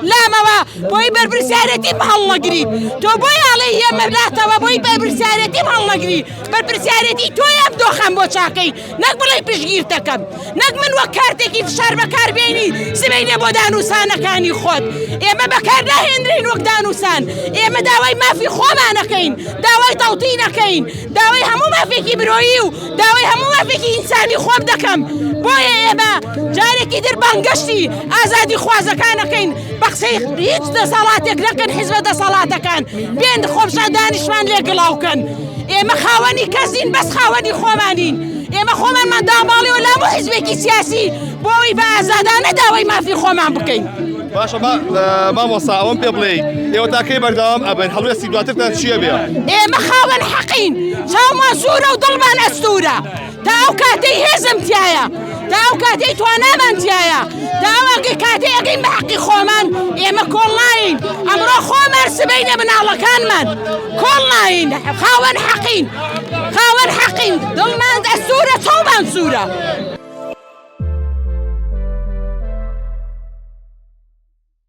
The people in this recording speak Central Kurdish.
لامەوە بۆی بەرپرسیارێتیم هەڵنەگریت. تۆ بۆی ئەڵێی ئێمە لاتەوە بۆی بەرپرسیارێتیم هەڵنەگری. بەرپرسیارێتی تۆیە ئەم دۆخەم بۆ چاکەی، نەک بڵێی پشتگیرتەکەم. نەک من وەک کارتێکی فشار بەکاربێنی سبەینێ بۆ دانوسانەکانی خۆت. ئێمە بەکار ناهێنرێین وەک دانوسان. ئێمە داوای مافی خۆمان ئەکەین، داوای تەوتین ئەکەین، داوای هەموو مافێکی مرۆیی و داوای هەموو مافێکی ئینسانی خۆم دەکەم. بۆیە ئێمە جارێکی تر بانگەشتی ئازادیخوازەکان ئەکەین بە قسەی هیچ دەسەڵاتێک نەکەن حیزبە دەسەڵاتەکان بێن خۆپیشاندانیشمان لێ گڵاوکەن. ئێمە خاوەنی کەس نین بەس خاوەنی خۆمانین. ئێمە خۆمانمان داماڵیوە لە هەموو حیزبێکی سیاسی بۆ ئەوەی بە ئازادانە داوای مافی خۆمان بکەین. باشە مامۆستا ئەوەم پێ بڵێ ئێوە تا کەی بەردەوام ئەبن هەڵوێستی دواترتان چییە بێ؟ ئێمە خاوەن حەقین چاومان سوورە و دڵمان ئەستوورە تا ئەو کاتەی هێزم تایە تا ئەو کاتەی توانامان تایە تا ئەو کاتەی ئەگەین بە حەقی خۆمان ئێمە کۆڵ ناین ئەمڕۆ خۆمان سبەینێ مناڵەکانمان کۆڵ ناین خاوەن حەقین خاوەن حەقین دڵمان ئەستوورە چاومان سوورە.